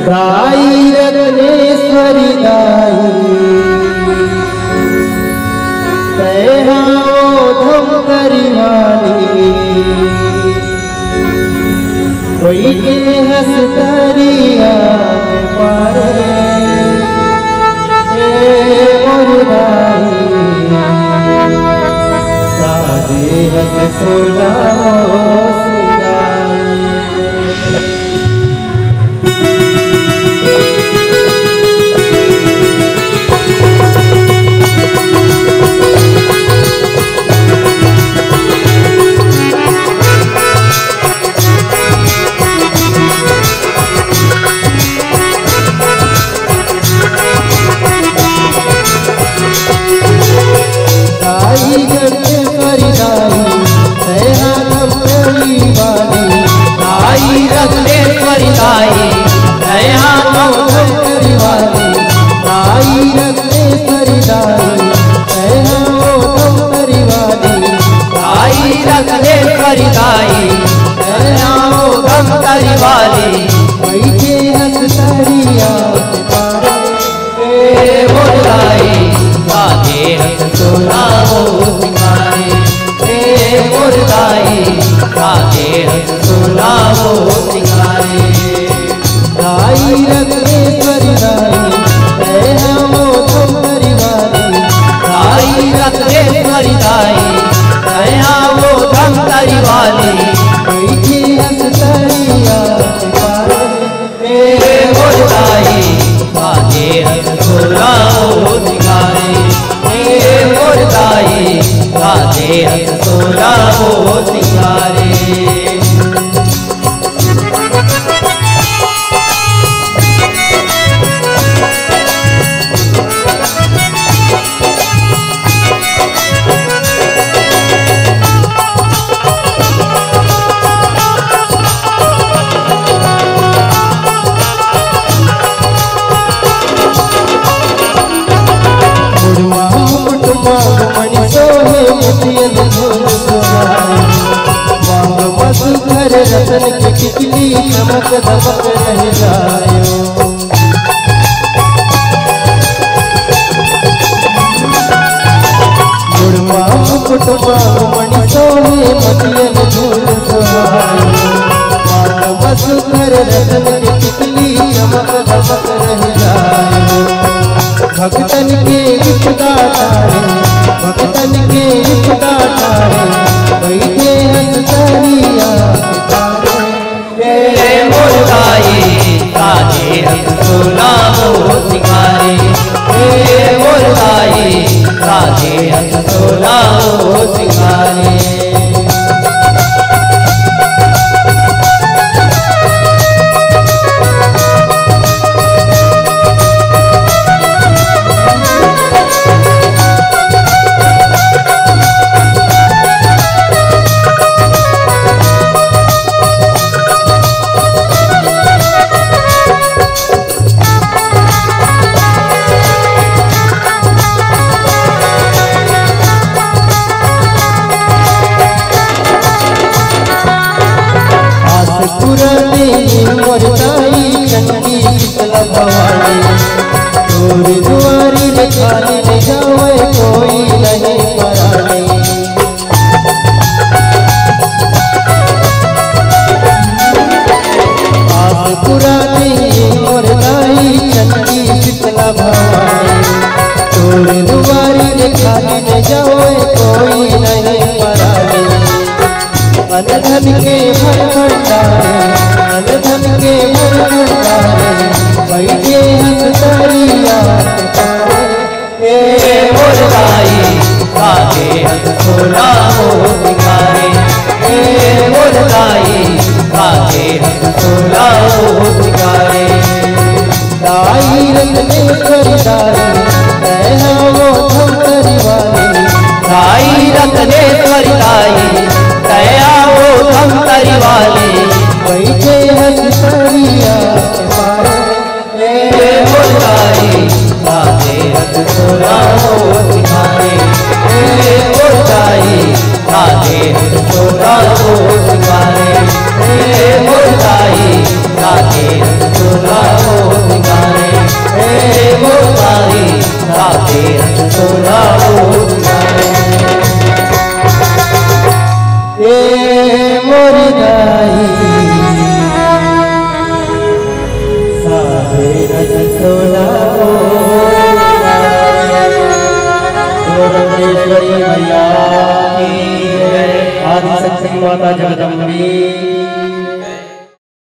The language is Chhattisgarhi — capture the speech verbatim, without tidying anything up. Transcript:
दाई रत्नेश्वरी दाई, तैं हा ओ धमतरी वाली, कोई के हंस तरिया के पारे, ए मोर दाई, साजे हंस सोला ओ सिंगार। दाई रत्नेश्वरी दाई, दया नंदनी वाली। दाई रत्नेश्वरी दाई, दया नंदनी वाली। दाई रत्नेश्वरी दाई, दया नंदनी वाली। दाई रत्नेश्वरी दाई, दया नंदनी वाली। बैठे हंस तरिया के पारे, ए मोर दाई, साजे हंस सोला ओ सिंगारे। ए मोर दाई, साजे हंस सोला ओ सिंगारे। दाई रत्नेश्वरी दाई, दया ओ धमतरी वाली। दाई रत्नेश्वरी दाई, दया ओ धमतरी वाली। बैठे हंस तरिया के पारे, ए मोर दाई, साजे हंस सोला ओ सिंगारे। ए मोर दाई, साजे हंस सोला ओ सिंगारे। मुड़मा मुकुट मांग मणि सोहे मोतियन झोल सोहाए। मांग मधुकर रतन के टिकली चमक दमक रह जायो। मुड़मा मुकुट मांग मणि सोहे मोतियन झोल सोहाए। मांग मधुकर रतन के टिकली चमक दमक रह जायो। भक्तन के विपदा टारे, भक्तन के विपदा टारे, बैठे हंस तरिया के पारे। ए मोर दाई, साजे हंस सोला ओ सिंगारे। ए मोर दाई, साजे हंस सोला ओ सिंगारे। आस पूरा देवी मोर दाई चंडी शीतला भवानी, तोर दुआरी ले खाली न जावे कोई नहीं परानी। आस पूरा देवी मोर दाई चंडी शीतला भवानी, तोर दुआरी ले खाली न जावे कोई नहीं परानी। अनधन के भर भंडारे, अनधन के भर भंडारे, बैठे हंस तरिया के पारे। ए मोर दाई, साजे हंस सोला ओ सिंगारे। ए मोर दाई, साजे हंस सोला ओ सिंगारे। दाई रत्नेश्वरी दाई, दया ओ धमतरी वाली। दाई रत्नेश्वरी दाई, दया ओ धमतरी वाली। बैठे हंस तरिया के पारे। ए मोर दाई, साजे हंस सोला ओ सिंगारे। ए मोर दाई, साजे हंस सोला ओ सिंगारे। ए मोर दाई, साजे हंस सोला ओ सोना ओ दाई, ए मोरी दाई, साजे रज सोना ओ दाई। बोलो रंगेश्वरी मैया की जय, आदिशक्ति माता जगदम्बे।